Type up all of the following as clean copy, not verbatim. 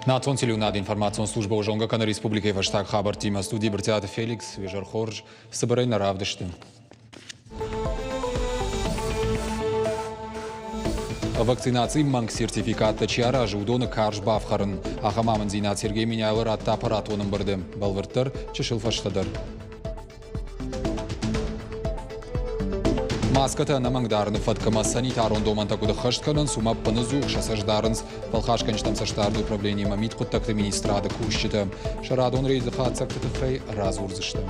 Национ телеуынады информацион службӕ зонгӕ кӕны республикӕйы фӕстаг хабӕрттимӕ. Студийы Брытъиаты Феликс, уе хорз, цыбырӕй нӕ равдысты. Вакцинацийы мӕнг сертификаттӕ чи аразы, уыдоны карз бафхӕрын. Ахӕм амынддзинад Сергей Меняйло радта аппаратон ӕмбырды. Бӕлвырддӕр, чысыл фӕстӕдӕр. Маскӕтӕ ӕнӕмӕнг дарыны фӕтк ӕмӕ санитарон домӕнтӕ куыд ӕххӕст кӕнынц, уымӕ ӕппынӕдзух сӕ цӕст дарынц фӕлхасгӕнджытӕм цӕстдарды управленийы мидхъуыддӕгты министрады кусджытӕ. Сӕ радон рейды хатдзӕгты тыххӕй радзурдзыстӕм.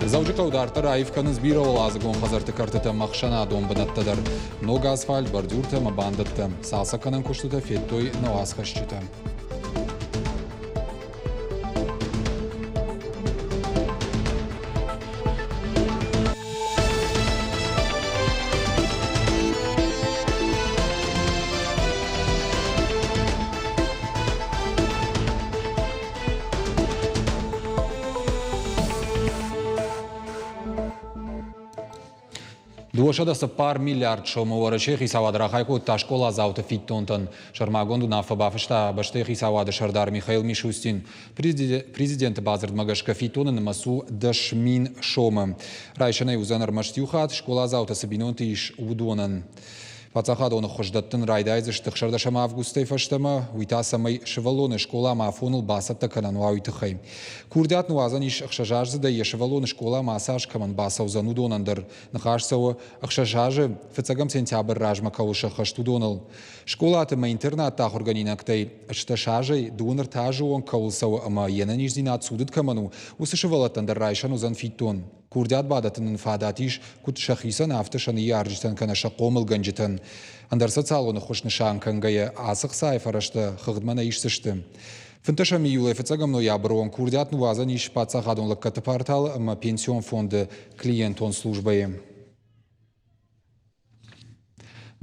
Дзӕуджыхъӕуы дарддӕр аив кӕнынц бирӕуӕладзыгон хӕдзӕртты кӕртытӕ ӕмӕ ӕхсӕнадон бынӕттӕ дӕр. Ног асфальт, бордюртӕ ӕмӕ бандӕттӕ. Цалцӕггӕнӕн куыстытӕ федтой нӕ уацхӕсджытӕ. 204 миллиард сомы Уӕрӕсейы хицауад рахай кодта скъоладзауты фиддонтӕн. Сӕрмагонд уынаффӕ бафыста бӕстӕйы хицауады сӕрдар Михаил Мишустин. Президенты бадзырдмӕ гӕсгӕ фиддоны нымӕц у 10 000 сомы. Райсӕнӕй уыдзӕн ӕрмӕст иу хатт, скъоладзаутӕ цы бинонты ис, уыдонӕн. Паддзахадон ӕххуыс дӕттын райдайдзысты 16 августӕй фӕстӕмӕ, уый та цӕмӕй сывӕллоны скъоламӕ афоныл бацӕттӕ кӕнӕн уа, уый тыххӕй. Курдиат ныуадзӕн ис ӕхсӕзаздзыдӕй йӕ сывӕллоны скъоламӕ ацы аз кӕмӕн бацӕудзӕн, уыдонӕн дӕр. Ныхас цӕуы, 6 азы фыццӕгӕм сентябрь размӕ кӕуыл сӕххӕст, уыдоныл. Скъолаты ӕмӕ интернатты ахуыргӕнинӕгтӕй 16 азӕй 23 азы онг кӕуыл цӕуы ӕмӕ йе нӕниздзинад цудыд кӕмӕн у, уыцы сывӕллӕттӕн дӕр райсӕн уыдзӕн фиддон. Курдиат бадӕттын ын фадат ис куыд сӕхицӕн, афтӕ сӕ ныййарджытӕн кӕнӕ сӕ хъомылгӕнджытӕн. Ӕндӕр социалон ӕххуыс нысан кӕнгӕйӕ, ацы хцайы фӕрӕзтӕ хыгъдмӕ нӕ исдзысты. 15 июлӕй фыццӕгӕм ноябры онг курдиат ныууадзӕн ис паддзахадон лӕггӕдты порталы ӕмӕ пенсион фонды клиентон службӕйы.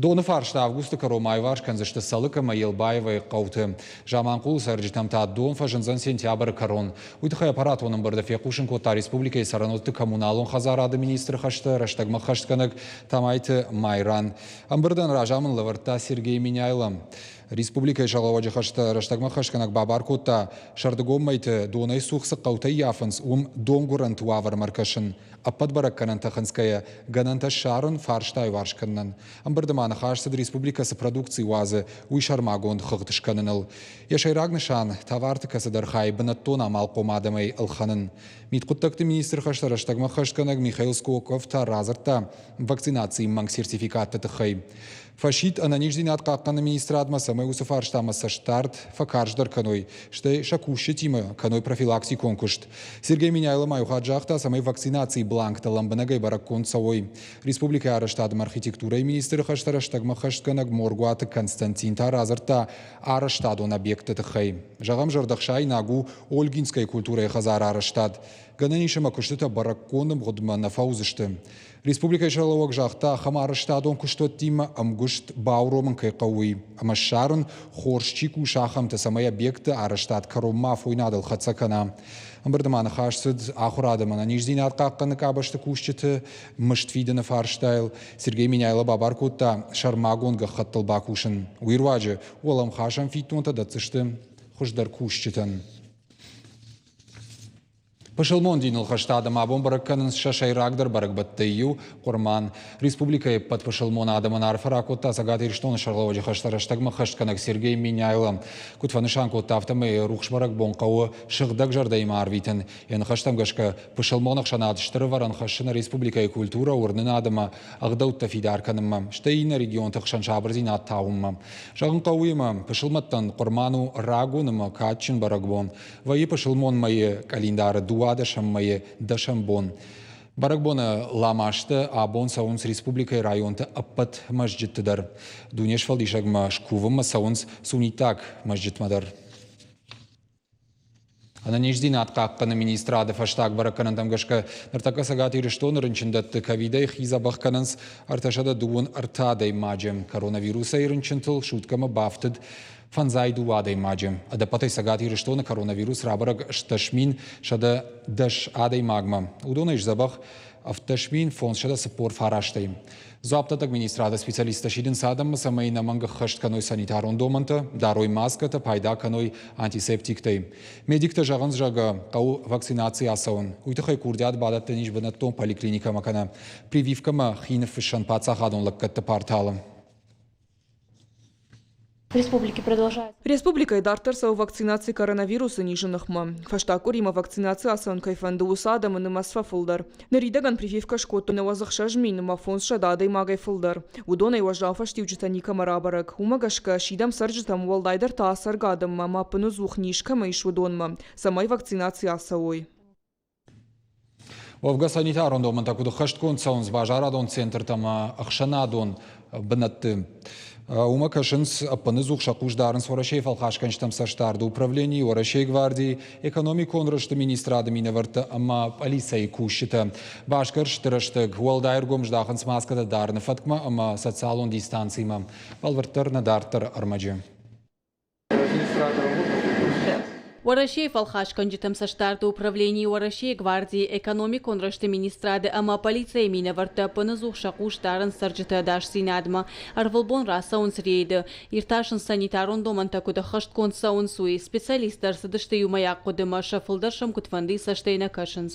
Доны фарста августы кӕрон аиварс кӕндзысты Цӕлык ӕмӕ Елбаевайы хъӕуты. Заманхъулы цӕрджытӕм та дон фӕзындзӕн сентябры кӕрон. Уый тыххӕй аппаратон ӕмбырды фехъусын кодта республикӕйы цӕрӕнуӕтты коммуналон хӕдзарады министры хӕстӕ рӕстӕгмӕ хӕстгӕнӕг Тамайты Майран. Ӕмбырдӕн разамынд лӕвӕрдта Сергей Меняйло. Республикӕйы сӕргълӕууӕджы хӕстӕ рӕстӕгмӕ хӕсгӕнӕг бабар кодта, сӕрдыгон мӕйты донӕй цух цы хъӕутӕ ййафынц, уым донгуырӕнты уавӕрмӕ ӕркӕсын. Ӕппӕт бӕрӕггӕнӕнтӕ хынцгӕйӕ, гӕнӕнтӕ ссарын фарста аиуварс кӕнынӕн. Ӕмбырды ма ныхас цыд республикӕ цы продукци уадзы, уый сӕрмагонд хыгъд скӕныныл. Йӕ сӕйраг нысан – товарты кӕцыдӕр хай бынӕттон амалхъом адӕмӕй ӕлхӕнын. Мидхъуыддӕгты министры хӕстӕ рӕстӕгмӕ хӕстгӕнӕг Михаил Скоков та радзырдта вакцинацийы мӕнг сертификатты тыххӕй. Фӕсидт ӕнӕниздзинад хъахъхъӕныны министрадмӕ, цӕмӕй уыцы фарстамӕ цӕстдард фӕкарздӕр кӕной, стӕй сӕ кусджытимӕ кӕной профилактикон куыст. Сергей Меняйло ма иу хатт загъта, цӕмӕй вакцинацийы бланктӕ лӕмбынӕгӕй бӕрӕггонд цӕуой. Республикӕйы арӕзтады ӕмӕ архитектурӕйы министры хӕстӕ рӕстӕгмӕ хӕстгӕнӕг Моргуаты Константин та радзырдта арӕзтадон объектты тыххӕй. Зӕгъӕм, зӕрдӕхсаинаг у Ольгинскӕйы культурӕйы хӕдзары арӕзтад. Гӕнӕн ис ӕмӕ куыстытӕ бӕрӕггонд ӕмгъуыдмӕ нӕ фӕуыдзысты. Республикӕйы сӕргълӕууӕг загъта, ахӕм арӕзтадон куыстуӕттимӕ ӕмгуыст бауромын кӕй хъӕуы, уый ӕмӕ ссарын, хорз чи кусы, ахӕмтӕ, цӕмӕй объектты арӕзтад кӕронмӕ афойнадыл хӕццӕ кӕна. Ӕмбырды ма ныхас цыд ахуырад ӕмӕ ӕнӕниздзинад хъахъхъӕныны къабӕзты кусджыты мызд фидыны фарстайыл. Сергей Меняйло бабар кодта сӕрмагонд гӕххӕттыл бакусын. Уый руаджы уӕлӕмхасӕн фиддонтӕ дӕтдзысты хуыздӕр кусджытӕн. Пысылмон диныл хӕст адӕм абон бӕрӕг кӕнынц сӕ сӕйрагдӕр бӕрӕгбӕттӕй иу – Хъуырман. Республикӕйы ӕппӕт пысылмон адӕмӕн арфӕ ракодта Цӕгат Ирыстоны сӕргълӕууӕджы хӕстӕ рӕстӕгмӕ хӕстгӕнӕг Сергей Меняйло. Куыд фӕнысан кодта, афтӕмӕй рухс бӕрӕгбон хъӕуы сыгъдӕг зӕрдӕимӕ арвитын. Йӕ ныхӕстӕм гӕсгӕ, пысылмон ӕхсӕнад стыр ӕвӕрӕн хӕссы нӕ республикӕйы культурӕ, уырнынад ӕмӕ ӕгъдӕуттӕ фидар кӕнынмӕ, стӕй иннӕ регионты хсӕн сабырдзинад тауынмӕ. Зӕгъын хъӕуы ӕмӕ пысылмӕттӕн Хъуырман у рагон ӕмӕ кадджын бӕрӕгбон. Вӕййы пысылмон мӕйы къӕлиндары 12-ӕм мӕйы дӕсӕм бон. Бӕрӕгбоны ламазты абон цӕуынц республикӕйы районты ӕппӕт мӕзджытты дӕр. Дунесфӕлдисӕгмӕ скувынмӕ цӕуынц сунниттаг мӕзджытмӕ дӕр. Ӕнӕниздзинад хъахъхъӕны министрады фӕстаг бӕрӕггӕнӕнтӕм гӕсгӕ ныртӕккӕ Цӕгат Ирыстоны рынчындӕтты ковидӕй хи дзӕбӕх кӕнынц 323 адӕймаджы. Коронавирусӕй рынчынтыл суткӕмӕ бафтыд. Фӕндзай дыууӕ адӕймаджы. Ӕдӕппӕтӕй Цӕгат Ирыстоны коронавирус рабӕрӕг 8110 адӕймагмӕ. Уыдонӕй сдзӕбӕх 17549-ӕй. Дзуапдӕттӕг министрады специалисттӕ сидынц адӕммӕ, цӕмӕй ӕнӕмӕнг ӕххӕст кӕной санитарон домӕнтӕ, дарой маскӕтӕ, пайда кӕной антисептиктӕй. Медиктӕ зӕгъынц, зӕгъгӕ, хъӕуы вакцинаци ацӕуын. Уый тыххӕй курдиат бадӕттӕн ис бынӕттон поликлиникӕмӕ кӕнӕ прививкӕмӕ хи ныффыссӕн паддзахадон лӕггӕдты порталы. Республикӕйы дарддӕр цӕуы вакцинаци коронавирусы низы ныхмӕ. Фӕстаг къуыримӕ вакцинаци ацӕуын кӕй фӕнды, уыцы адӕмы нымӕц фӕфылдӕр. Ныридӕгӕн прививкӕ скодтой 96 500 адӕймагӕй фылдӕр. Уыдонӕй уӕззау фӕстиуджытӕ никӕмӕ рабӕрӕг. Уымӕ гӕсгӕ сидӕм цӕрджытӕм, уӕлдайдӕр та ацӕргӕ адӕммӕ ӕмӕ ӕппынӕдзух низ кӕмӕ ис, уыдонмӕ, цӕмӕй вакцинаци ацӕуой. Уӕвгӕ санитарон домӕнтӕ куыд ӕххӕстгонд цӕуынц базарадон центртӕ ӕмӕ ӕхсӕнадон бынӕтты, уымӕ кӕсынц ӕппынӕдзух сӕ хъус дарынц Уӕрӕсейы фӕлхасгӕнджытӕм цӕстдарды управленийы, Уӕрӕсейы гвардийы, экономикон рӕзты министрады минӕвӕрттӕ ӕмӕ пъӕлицӕйы кусджытӕ. Басгӕрсты рӕстӕг уӕлдай ӕргом здахынц маскӕтӕ дарыны фӕткмӕ ӕмӕ социалон дистанцимӕ. Бӕлвырддӕр нӕ дарддӕры ӕрмӕджы. Уӕрӕсейы фӕлхасгӕнджытӕм цӕстдарды управленийы Уӕрӕсейы гвардийы экономикон рӕзты министрады ӕмӕ полицӕйы минӕвӕрттӕ ӕппынӕдзух сӕ хъус дарынц цӕрджыты ӕдасдзинадмӕ. Ӕрвылбон рацӕуынц рейды. Иртасынц санитарон домӕнтӕ куыд ӕххӕстгонд цӕуынц, уый. Специалисттӕ ӕрцыдысты иумӕйаг хъуыдымӕ, сӕ фылдӕр сӕм куыдфӕндыйы цӕстӕй нӕ кӕсынц.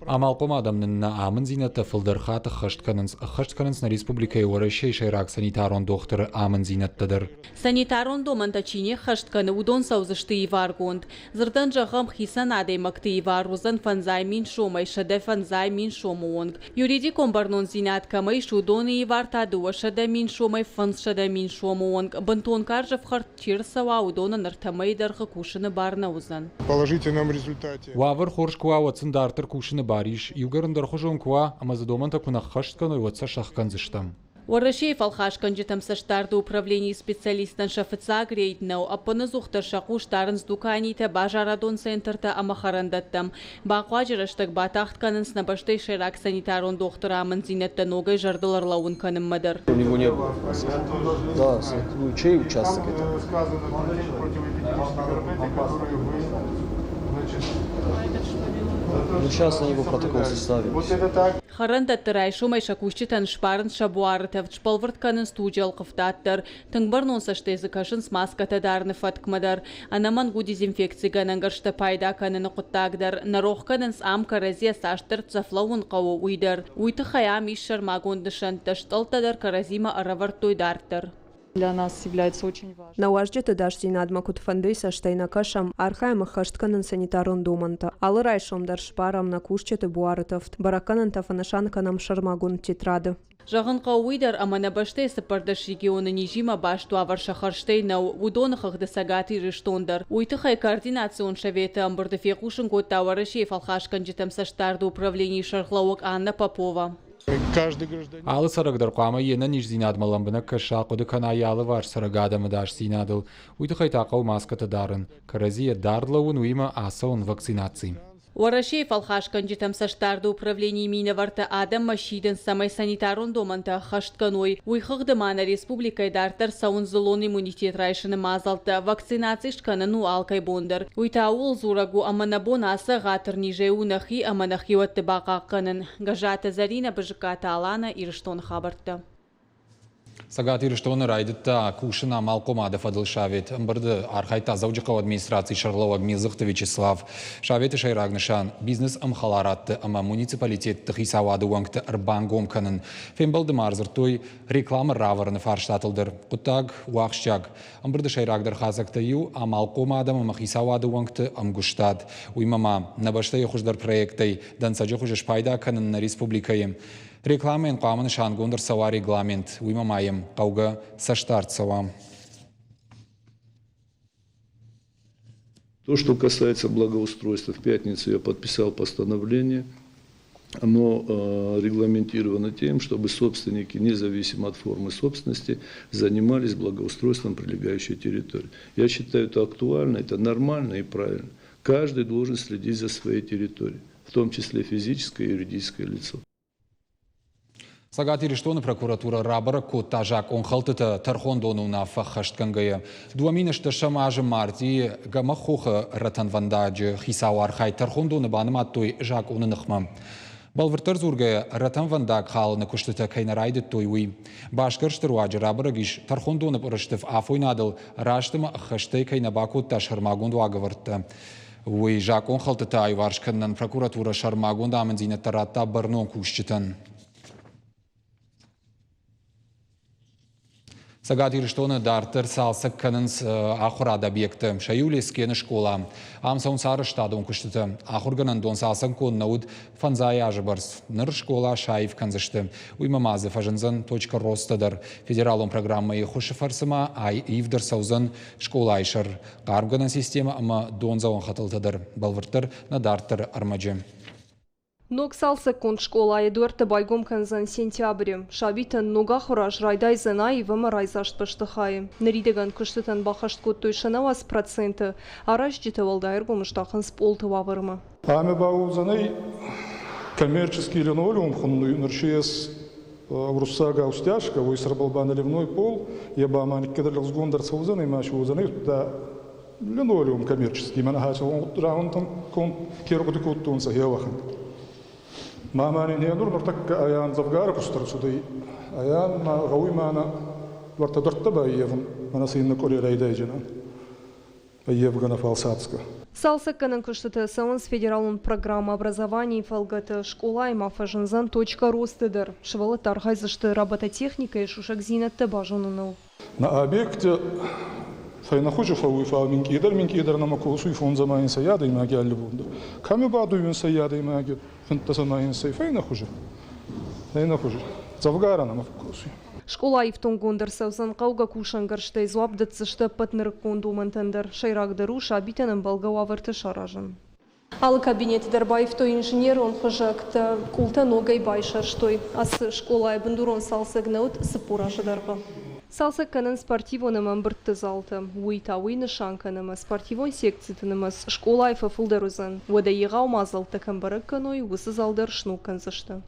Амалхъом адӕм нын нӕ амынддзинӕдтӕ фылдӕр хатт ӕххӕст кӕнынц, ӕххӕст кӕнынц нӕ республикӕйы Уӕрӕсейы сӕйраг санитарон дохтыры амынддзинӕдтӕ дӕр. Санитарон домӕнтӕ чи не ххӕст кӕны, уыдон цӕудзысты иваргонд. Дзырдӕн зӕгъӕм, хицӕн адӕймӕгты ивар уыдзӕн 500 000 сомӕй 150 000 сомы онг. Юридикон бӕрнондзинад кӕмӕ ис, уыдоны ивар та 200 000 сомӕй 500 000 сомы онг. Бынтон карз ӕфхӕрд чи рцӕуа, уыдонӕн ӕртӕ мӕйы дӕргъы кусыны бар нӕ уыдзӕн. Положительном результате. Уавӕр хорз куы уа, уӕд сын дарддӕр кусыны бар ис. Иугӕр ӕндӕрхуызон куы уа, ӕмӕ дзы домӕнтӕ куы нӕ ххӕст кӕной, уӕд сӕ сӕхгӕндзыстӕм. Уӕрӕсейы фӕлхасгӕнджытӕм цӕстдарды управленийы специалисттӕн сӕ фыццаг рейд нӕу. Ӕппынӕдзухдӕр сӕ хъус дарынц дуканитӕ, базарадон центртӕ ӕмӕ хӕрӕндӕттӕм. Бахъуаджы рӕстӕг батагъд кӕнынц нӕ бӕстӕйы сӕйраг санитарон дохтыры амынддзинӕдтӕ ногӕй зӕрдыл ӕрлӕууын кӕнынмӕ дӕр. У него не было маски. Да, ну, чей участок это? Ну, сейчас на него протокол составим. Хӕрӕндӕтты райсомӕй сӕ кусджытӕн сбарынц сӕ буары тӕвд, сбӕлвырд кӕнынц туджы ӕлхъывдад дӕр. Тынг бӕрнон цӕстӕй дзы кӕсынц маскӕтӕ дарыны фӕткмӕ дӕр. Ӕнӕмӕнг у дезинфекцигӕнӕн гӕрзтӕ пайда кӕныны хъуыддаг дӕр. Нӕ рох кӕнынц, ам кӕрӕдзийӕ цас дӕрддзӕф лӕууын хъӕуы, уый дӕр. Уый тыххӕй ам ис сӕрмагонд нысӕнттӕ, стъӕлттӕ дӕр кӕрӕдзимӕ ӕрӕвӕрдтой дарддӕр. Нӕ уазджыты ӕдасдзинадмӕ куыдфӕндыйы цӕстӕй нӕ кӕсӕм, архайӕм ӕххӕст кӕнын санитарон домӕнтӕ. Алы райсом дӕр сбарӕм нӕ кусджыты буары тӕвд, бӕрӕггӕнӕнтӕ фӕнысан кӕнӕм сӕрмагонд тетрады. Зӕгъын хъӕуы уый дӕр, ӕмӕ нӕ бӕстӕйы 14 регионы низимӕ баст уавӕр сӕ хӕрзтӕй нӕу, уыдоны хыгъды Цӕгат Ирыстон дӕр. Уый тыххӕй Координацион советы ӕмбырды фехъусын кодта Уӕрӕсейы фӕлхасгӕнджытӕм цӕстдарды управленийы сӕргълӕууӕг Анна Попова. Алы цӕрӕг дӕр хъуамӕ йе нӕниздзинадмӕ лӕмбынӕг кӕса, хъуыды кӕна йӕ алыварс цӕрӕг адӕмы ӕдасдзинадыл. Уый тыххӕй та хъӕуы маскӕтӕ дарын, кӕрӕдзийӕ дард лӕууын, уыимӕ ацӕуын вакцинаци. Уӕрӕсейы фӕлхасгӕнджытӕм цӕстдарды управленийы минӕвӕрттӕ адӕммӕ сидынц, цӕмӕй санитарон домӕнтӕ ӕххӕст кӕной. Уый хыгъды ма нӕ республикӕйы дарддӕр цӕуынц дзыллон иммунитет райсыны мадзӕлттӕ. Вакцинаци скӕнын у алкӕй бон дӕр. Уый та ууыл дзурӕг у, ӕмӕ нӕ бон ацы ӕгъатыр низӕй у нӕхи ӕмӕ нӕхиуӕтты бахъахъхъӕнын. Гӕззаты Зӕринӕ, Бызыккаты Аланӕ, Ирыстоны хабӕрттӕ. Цӕгат Ирыстоны райдыдта кусын амалхъомады фӕдыл совет. Ӕмбырды архайдта Дзӕуджыхъӕуы администрацийы сӕргълӕууӕг Милдзыхты Вячеслав. Советы сӕйраг нысан – бизнес-ӕмхӕларадты ӕмӕ муниципалитетты хицауады уӕнгты ӕрбангом кӕнын. Фембӕлды ма ӕрдзырдтой рекламӕ равӕрыны фарстатыл дӕр. Хъуыддаг у ахсджиаг. Ӕмбырды сӕйрагдӕр хатдзӕгтӕй иу – амалхъом адӕм ӕмӕ хицауады уӕнгты ӕмгуыстад. Уыимӕ ма нӕ бӕстӕйы хуыздӕр проекттӕй дӕнцӕджы хуызы спайда кӕнын нӕ республикӕйы. Рекламӕйӕн хъуамӕ нысангонд ӕрцӕуа регламент, уыимӕ ма йӕм хъӕугӕ цӕстдард цӕуа. То, что касается благоустройства, в пятницу я подписал постановление. Оно регламентировано тем, чтобы собственники, независимо от формы собственности, занимались благоустройством прилегающей территории. Я считаю, это актуально, это нормально и правильно. Каждый должен следить за своей территорией, в том числе физическое и юридическое лицо. Цӕгат Ирыстоны прокуратурӕ рабӕрӕг кодта закъонхӕлдтытӕ тӕрхондоны уынаффӕ ӕххӕстгӕнгӕйӕ. 2008 азы мартъийы Гӕмӕххохы рӕтӕнвӕндаджы хицауы архайд тӕрхондоны банымадтой закъоны ныхмӕ. Бӕлвырддӕр дзургӕйӕ, рӕтӕнвӕндаг халыны куыстытӕ кӕй нӕ райдыдтой, уый. Басгӕрсты руаджы рабӕрӕг ис, тӕрхондоны пъырыстыф афойнадыл раст ӕмӕ ӕххӕстӕй кӕй нӕ бакодта сӕрмагонд уагӕвӕрдтӕ. Уый закъонхӕлдтытӕ аиуварс кӕнынӕн прокуратурӕ сӕрмагонд амынддзинӕдтӕ радта бӕрнон кусджытӕн. Цӕгат Ирыстоны дарддӕр цалцӕг кӕнынц ахуырады объекттӕ. Сӕ иу Лескены скъола. Ам цӕуынц арӕзтадон куыстытӕ. Ахуыргӕнӕндон цалцӕггонд нӕ уыд фӕндзай азы бӕрц. Ныр скъола саив кӕндзысты. Уыимӕ ма дзы фӕзындзӕн точка роста дӕр. Федералон программӕйы хуысы фӕрцы ма ай ивд ӕрцӕудзӕн скъолайы сӕр, хъармгӕнӕн системӕ ӕмӕ дондзӕуӕн хӕтӕлтӕ дӕр. Бӕлвырддӕр нӕ дарддӕры ӕрмӕджы. Ног цалцӕггонд скъолайы дуӕрттӕ байгом кӕндзӕн сентябры. Сабитӕн ног ахуыр аз райдайдзӕн аив ӕмӕ райдзаст бӕстыхайы. Ныридӕгӕн куыстытӕн баххӕст кодтой 90%. Аразджытӕ уӕлдай ӕргом здахынц пъолты уавӕрмӕ. Ӕмӕ бауыдзӕнӕй коммерческий линолеум хуннуй нур си ес уруссагау стяжка, уой сӕрбӕл ба наливной пол, е ба ма никкӕдӕр лӕгъзгонд ӕрцӕудзӕнӕй ма си уодзӕнӕй линолеум коммерческий, мӕнӕ рауӕнтӕн ке ргъуди кодтонцӕ, гъе уӕхӕн. Ма ма нин нур нуртӕккӕ аян дзӕвгарӕ куст ӕрцудӕй. Аян ма гъӕуй мӕнӕ дуӕрттӕ дуӕрттӕ баййевун, мӕнӕ син нӕ къуӕре райдайдзӕнӕн. Баййевгӕнӕ фалсацгӕ. Цалцӕггӕнӕн куыстытӕ цӕуынц федералон программӕ «Образование» фӕлгӕты. Скъолайы ма фӕзындзӕн точка роста дӕр. Сывӕллӕттӕ архайдзысты робототехникӕйы сусӕгдзинӕдтӕ базоныныл. На объекте фӕйнӕхузи фӕууй, фал минкъийдӕр минкъийдӕр нӕмӕ косуй фондз ӕма инсӕй адӕймаги алли бон дӕр. Кӕми бадуй адӕймаги 15 ӕма инсӕй фӕйнӕхузи. Фӕйнӕхузи. Дзӕвгарӕ нӕмӕ косуй. Скъола ифтонггонд ӕрцӕудзӕн хъӕугӕ кусӕнгӕрзтӕй, дзуапп дӕтдзысты ӕппӕт нырыккон домӕнтӕн дӕр. Сӕйрагдӕр у сабитӕн ӕмбӕлгӕ уавӕртӕ саразын. Алы кабинеты дӕр баивтой инженерон хуызӕгтӕ, къултӕ ногӕй байсӕрстой. Ацы скъолайы бындурон цалцӕг нӕ уыд 40 азы дӕргъы. Цалцӕг кӕнынц спортивон ӕмӕ ӕмбырдты залтӕ. Уый та уый нысан кӕны, ӕмӕ спортивон секциты нымӕц скъолайы фӕфылдӕр уыдзӕн. Уӕдӕ егъау мадзӕлттӕ кӕм бӕрӕг кӕной, уыцы зал дӕр сног кӕндзысты.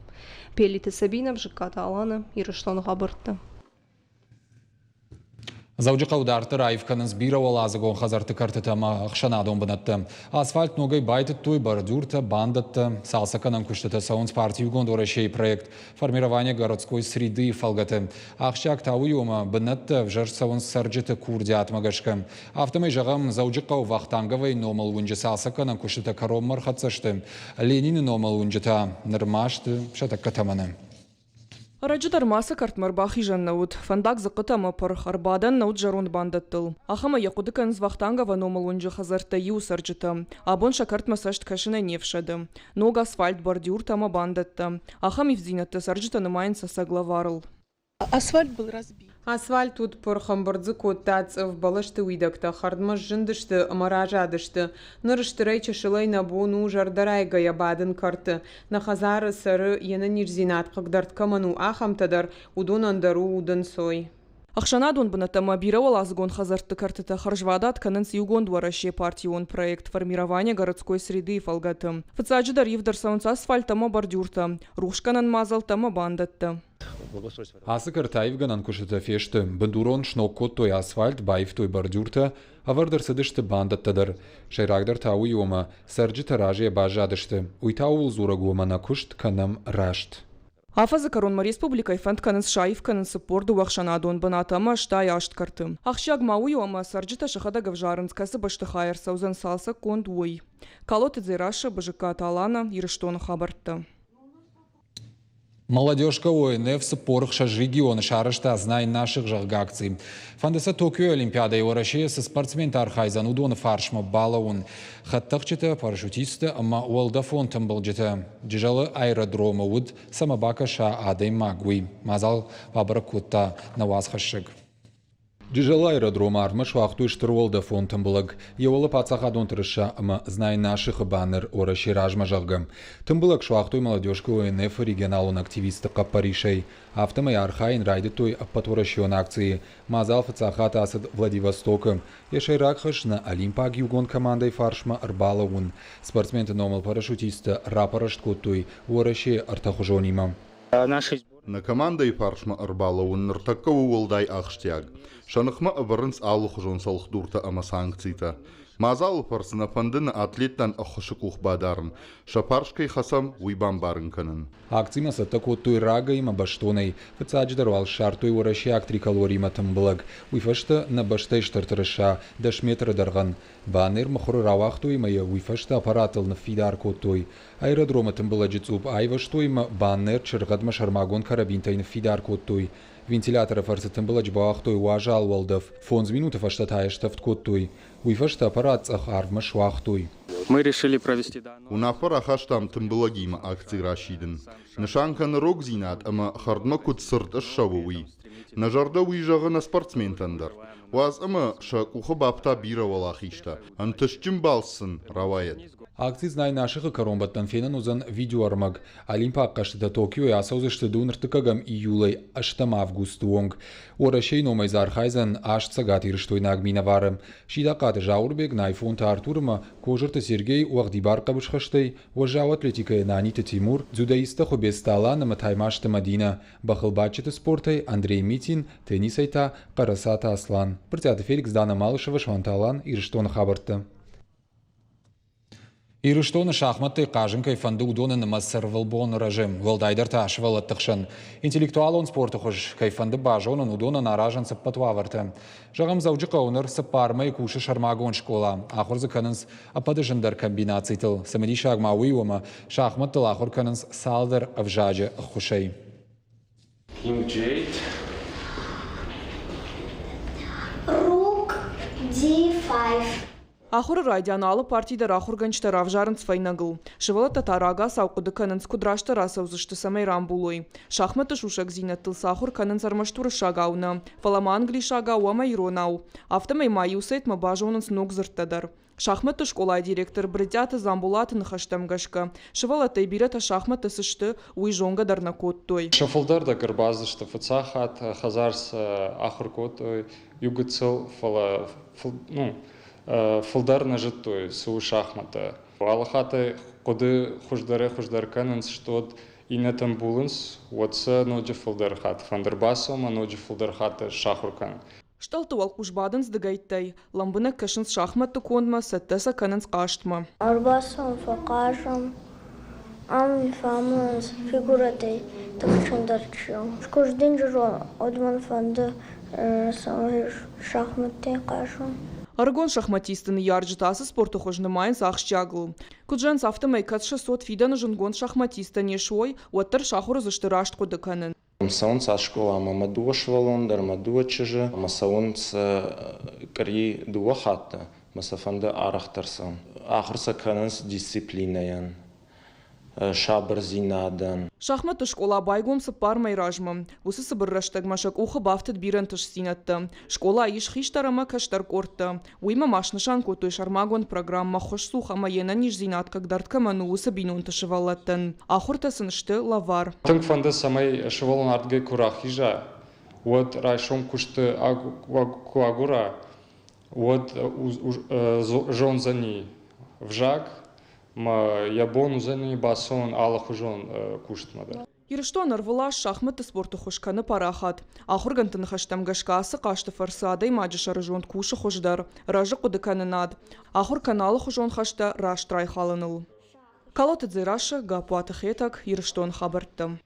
Пелиты Сабинӕ, Бзыккаты Алана, Ирыстоны хабӕрттӕ. Дзӕуджыхъӕуы дарддӕр аив кӕнынц бирӕуӕладзыгон хӕдзӕртты кӕртытӕ ӕмӕ ӕхсӕнадон бынӕттӕ. Асфальт ногӕй байтыдтой, бордюртӕ, бандӕттӕ. Цалцӕггӕнӕн куыстытӕ цӕуынц парти Иугонд Уӕрӕсейы проект «Формирование городской среды» фӕлгӕты. Ахсджиаг та уый у, ӕмӕ бынӕттӕ ӕвзӕрст цӕуынц цӕрджыты курдиатмӕ гӕсгӕ. Афтӕмӕй, зӕгъӕм, Дзӕуджыхъӕуы Вахтанговайы номыл уынджы цалцӕггӕнӕн куыстытӕ кӕронмӕ ӕрхӕццӕ сты. Ленины номыл уынджы та нырма сты сӕ тӕккӕ тӕмӕны. Ӕрӕджы дӕр ма цы кӕртмӕ ӕрбахизӕн нӕ уыд, фӕндаг дзыхъхъытӕ ӕмӕ пырх, ӕрбадӕн нӕ уыд зӕронд бандӕттыл. Ахӕмӕй йӕ хъуыды кӕнынц Вахтанговы номыл уынджы хӕдзӕрттӕй иуы цӕрджытӕ. Абон сӕ кӕртмӕ цӕст кӕсынӕй не фсӕды. Ног асфальт, бордюртӕ ӕмӕ бандӕттӕ. Ахӕм ивддзинӕдтӕ цӕрджытӕ нымайынц ӕцӕг лӕварыл. Асфальт был разбит. Асфальт уыд пырх, ӕмбырд дзы кодта цъыф, бӕлӕсты уидӕгтӕ хӕрдмӕ сзындысты ӕмӕ разадысты. Ныр стырӕй-чысылӕй нӕ бон у зӕрдӕрайгӕйӕ бадын кӕрты. Нӕ хӕдзары цӕры, йе нӕниздзинад хъыгдард кӕмӕн у, ахӕмтӕ дӕр, уыдонӕн дӕр у удӕнцой. Ӕхсӕнадон бынӕттӕ ӕмӕ бирӕуӕладзыгон хӕдзӕртты кӕртытӕ хӕрзвадат кӕнынц Иугонд Уӕрӕсе партион проект «Формирование городской среды»-йы фӕлгӕты. Фыццаджыдӕр ивд ӕрцӕуынц асфальт ӕмӕ бордюртӕ, рухсгӕнӕн мадзӕлттӕ ӕмӕ бандӕттӕ. Ацы кӕрты аивгӕнӕн куыстытӕ фесты, бындурон сног кодтой асфальт, баивтой бордюртӕ, ӕвӕрд ӕрцыдысты бандӕттӕ дӕр. Сӕйрагдӕр та уый у, ӕмӕ цӕрджытӕ разыйӕ баззадысты. Уый та ууыл дзурӕг у, ӕмӕ нӕ куыст кӕнӕм раст. Афӕдзы кӕронмӕ республикӕйы фӕнд кӕнынц саив кӕнын 42 ӕхсӕнадон бынаты ӕмӕ 68 кӕрты. Ахсджиаг ма уый у, ӕмӕ цӕрджытӕ сӕхӕдӕг ӕвзарынц, кӕцы бӕстыхайы ӕрцӕудзӕн цалцӕггонд, уый. Калоты Дзерассӕ, Бызыккаты Алана, Ирыстоны хабӕрттӕ. Молодежка ОНФ 46 регионы сарӕзта «Знай наших», зӕгъгӕ, акци. Фӕнды сӕ Токиойы Олимпиадӕйы Уӕрӕсейы цы спортсментӕ архайдзӕн, уыдоны фарсмӕ балӕууын. Хӕдтӕхджытӕ, парашютисттӕ ӕмӕ уӕлдӕфон тымбылджытӕ. Джызӕлы аэродромы уыд, цӕмӕ бакӕса адӕймаг, уый. Мадзал бабӕрӕг кодта нӕ уацхӕссӕг. Джызӕлы аэродромы арвмӕ суагътой стыр уӕлдӕфон тымбылӕг. Йӕ уӕлӕ паддзахадон тырыса ӕмӕ «Знай наших»-ы баннер Уӕрӕсе размӕ, зӕгъгӕ. Тымбылӕг суагътой Молодежка ОНФ-ы регионалон активистты хъӕппӕрисӕй. Афтӕмӕй архайын райдыдтой ӕппӕтуӕрӕсеон акцийы. Мадзал фыццаг хатт ацыд Владивостокы. Йӕ сӕйраг хӕс нӕ олимпаг иугонд командӕйы фарсмӕ ӕрбалӕууын. Спортсменты номыл парашютисттӕ рапӕрӕст кодтой Уӕрӕсейы ӕртӕхуызонимӕ. Нӕ командӕйы фарсмӕ ӕрбалӕууын ныртӕккӕ у уӕлдай ахсджиаг. Сӕ ныхмӕ ӕвӕрынц алыхуызон цӕлхдуртӕ ӕмӕ санкцитӕ. Мадзалы фӕрцы нӕ фӕнды нӕ атлеттӕн ӕххуысы къух бадарын, сӕ фарс кӕй хӕцӕм, уый бамбарын кӕнын. Акцимӕ цӕттӕ кодтой рагӕй ӕмӕ бӕстонӕй. Фыццаджыдӕр уал ссардтой уӕрӕсейаг триколоримӕ тымбылӕг. Уый фӕстӕ нӕ бӕстӕйы стыр тырыса 10 метры дӕргъӕн. Баннер мыхуыры рауагътой ӕмӕ йӕ уый фӕстӕ аппаратыл ныффидар кодтой. Аэродромы тымбылӕджы цъупп айвӕзтой ӕмӕ баннер чыргъӕдмӕ сӕрмагонд карабинтӕй ныффидар кодтой. Вентиляторы фӕрцы тымбылӕджы бауагътой уазал уӕлдӕф, 5 минуты фӕстӕ та йӕ стӕвд кодтой. Уый фӕстӕ аппарат цъӕх арвмӕ суагътой. Мы решили провести Уынаффӕ рахастам тымбылӕгимӕ акци расидын. Нысан кӕны рогдзинад ӕмӕ хӕрдмӕ куыд цырд ссӕуы, уый. Нӕ зӕрдӕ уый зӕгъы нӕ спортсментӕн дӕр. Уадз ӕмӕ сӕ къухы бафта бирӕ уӕлахизтӕ, ӕнтыстджын балц сын рауайӕд. Акци «Знай наших»-ы кӕронбӕттӕн фенӕн уыдзӕн видеоӕрмӕг. Олимпаг хъӕзтытӕ Токиойы ацӕудзысты 32 июлӕй 8 августы онг. Уӕрӕсейы номӕй дзы архайдзӕн аст цӕгатирыстойнаг минӕвары. Сидахъаты Зауырбег, Найфонты Артур ӕмӕ Козырты Сергей уӕгъдибар хъӕбысхӕстӕй, уӕззау атлетикӕйӕ Наниты Тимур, дзюдоисттӕ Хуыбецты Алан ӕмӕ Таймазты Мӕдинӕ, бӕхылбадджыты спортӕй Андрей Митин, теннисӕй та Хъӕрӕцаты Аслан. Брытъиаты Феликс, Дана Малышева, Суанты Алан, Ирыстоны хабӕрттӕ. Ирыстоны шахмӕттӕй хъазын кӕй фӕнды, уыдоны нымӕц ӕрвылбон рӕзы, уӕлдайдӕр та сывӕллӕтты хсӕн. Интеллектуалон спорты хуыз кӕй фӕнды базонын, уыдонӕн аразынц ӕппӕт уавӕртӕ. Зӕгъӕм, Дзӕуджыхъӕуы ныр 4 мӕйы кусы сӕрмагонд скъола. Ахуыр дзы кӕнынц ӕппӕты зындӕр комбинацитыл. Цымыдисаг ма уый у, ӕмӕ шахмӕттыл ахуыр кӕнынц цалдӕр ӕвзаджы ӕххуысӕй. King Jade. Rook D5. Ахуыры райдиан алы парти дӕр ахуыргӕнджытӕ равзарынц фӕйнӕгыл. Сывӕллӕттӕ та рагацау хъуыды кӕнынц, куыд растдӕр ацӕудзысты, цӕмӕй рамбулой. Шахмӕтты сусӕгдзинӕдтыл сӕ ахуыр кӕнынц ӕрмӕст уырыссагау нӕ, фӕлӕ ма англисагау ӕмӕ иронау. Афтӕмӕй ма иу сетмӕ базонынц ног дзырдтӕ дӕр. Шахмӕтты скъолайы директор Брытъиаты Дзамболаты ныхӕстӕм гӕсгӕ, сывӕллӕттӕй бирӕтӕ шахмӕтты цы сты, уый зонгӕ дӕр нӕ кодтой. Сӕ фылдӕр дӕр ӕрбацыдысты фыццаг хатт, хӕдзар сӕ ахуыр кодтой иу гыццыл, фӕлӕ ну, фылдӕр нӕ зыдтой, цы у шахмӕттӕ. Алы хаттӕй хъуыды хуыздӕрӕй-хуыздӕр кӕнынц, что иннӕтӕм булынц, уӕд сӕ ноджы фылдӕр хатт фӕнды ӕрбацӕуын ӕмӕ ноджы фылдӕр хатт сахуыр кӕнын. Стъӕлтты уӕлхъус бадынц дыгӕйттӕй, лӕмбынӕг кӕсынц шахмӕтты кондмӕ, цӕттӕ сӕ кӕнынц хъазтмӕ. Ӕрбацӕуӕм, фӕхъазӕм, ам фӕамонынц фигурӕтӕй тыхджындӕр чи у. Куы сдынджыр уон, уӕд мӕн фӕнды, цӕмӕй шахмӕттӕй хъазон. Ӕрыгон шахматистты ныййарджытӕ ацы спорты хуыз нымайынц ахсджиагыл. Куыд зӕгъынц, афтӕмӕй кӕд сӕ цот фидӕны зындгонд шахматисттӕ не суой, уӕддӕр сахуыр уыдзысты раст хъуыды кӕнын. Цӕуынц ацы скъоламӕ мӕ дыууӕ сывӕллоны дӕр, мӕ дыууӕ чызджы ӕмӕ цӕуынц къуыри дыууӕ хатты ӕмӕ сӕ фӕнды арӕхдӕр цӕуын. Ахуыр сӕ кӕнынц дисциплинӕйӕн, сабырдзинадӕн. Шахмӕтты скъола байгом 4 мӕйы размӕ. Уыцы цыбыр рӕстӕгмӕ сӕ къухы бафтыд бирӕ ӕнтыстдзинӕдтӕ. Скъолайы ис хистӕр ӕмӕ кӕстӕр къордтӕ. Уыимӕ ма снысан кодтой сӕрмагонд программӕ ӕххуысцух ӕмӕ йе нӕниздзинад хъыгдард кӕмӕн у, уыцы бинонты сывӕллӕттӕн. Ахуыртӕ сын сты лӕвар. Тынг фӕнды, цӕмӕй сывӕллон ардыгӕй куы рахиза, уӕд райсом куысты куы агура, уӕд зондзӕни взаг, ӕмӕ йӕ бон уыдзӕни бацӕуын алыхуызон куыстмӕ дӕр. Ирыстон ӕрвылаз шахмӕтты спорты хуыз кӕны парахат. Ахуыргӕндты ныхӕстӕм гӕсгӕ ацы хъазты фӕрцы адӕймаджы сӕрызонд кусы хуыздӕр, рӕзы хъуыдыкӕнынад, ахуыр кӕны алыхуызон хӕстӕ раст райхалыныл. Калоты Дзерассӕ, Гаппуаты Хетӕг, Ирыстоны хабӕрттӕ.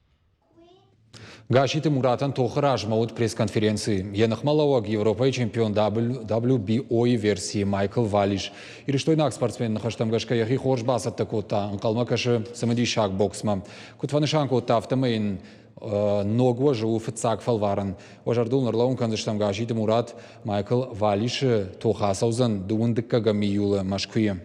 Гасситы Муратӕн тохы размӕ уыд пресс-конференци. Йӕ ныхмӕлӕууӕг Европӕйы чемпион WBO-йы версийы Майкл Валиш. Ирыстойнаг спортсмен ныхӕстӕм гӕсгӕ йӕхи хорз бацӕттӕ кодта, ӕнхъӕлмӕ кӕсы цымыдисаг боксмӕ. Куыд фӕнысан кодта, афтӕмӕй йын ног уӕзы у фыццаг фӕлварӕн. Уӕ зӕрдыл ӕрлӕууын кӕндзыстӕм Гасситы Мурат Майкл Валишы тох ацӕудзӕн 22 июлы Мӕскуыйы.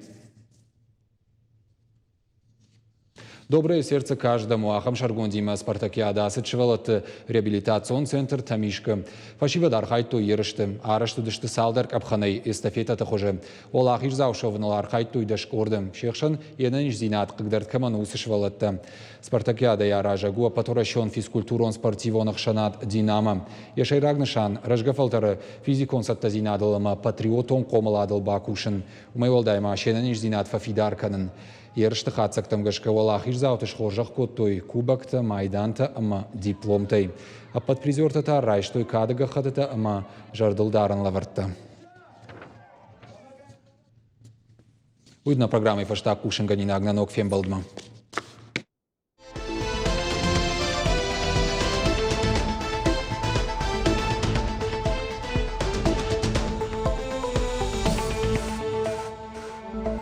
Доброе сердце каждому ахӕм сӕргондимӕ спартакиада ацыд сывӕллӕтты реабилитацион центр Тӕмискъы. Фӕсивӕд архайдтой ерысты. Арӕзт уыдысты цалдӕр къӕпхӕнӕй эстафетӕты хуызы. Уӕлахиздзау суӕвыныл архайдтой 10 къорды. Се хсӕн йе нӕниздзинад хъыгдард кӕмӕн у, уыцы сывӕллӕттӕ. Спартакиадӕйы аразӕг у ӕппӕтуӕрӕсеон физкультурон-спортивон ӕхсӕнад «Динамо». Йӕ сӕйраг нысан – рӕзгӕ фӕлтӕры физикон цӕттӕдзинадыл ӕмӕ патриотон хъомыладыл бакусын. Уымӕй уӕлдай ма се нӕниздзинад фӕфидар кӕнын. Ерысты хатдзӕгтӕм гӕсгӕ уӕлахиздзауты схорзӕх кодтой кубоктӕ, майдантӕ ӕмӕ дипломтӕй. Ӕппӕт призертӕ та райстой кады гӕххӕттытӕ ӕмӕ зӕрдылдарӕн лӕвӕрттӕ. Уый нӕ программӕйы фӕстаг хъусынгӕнинаг нӕ ног фембӕлдмӕ.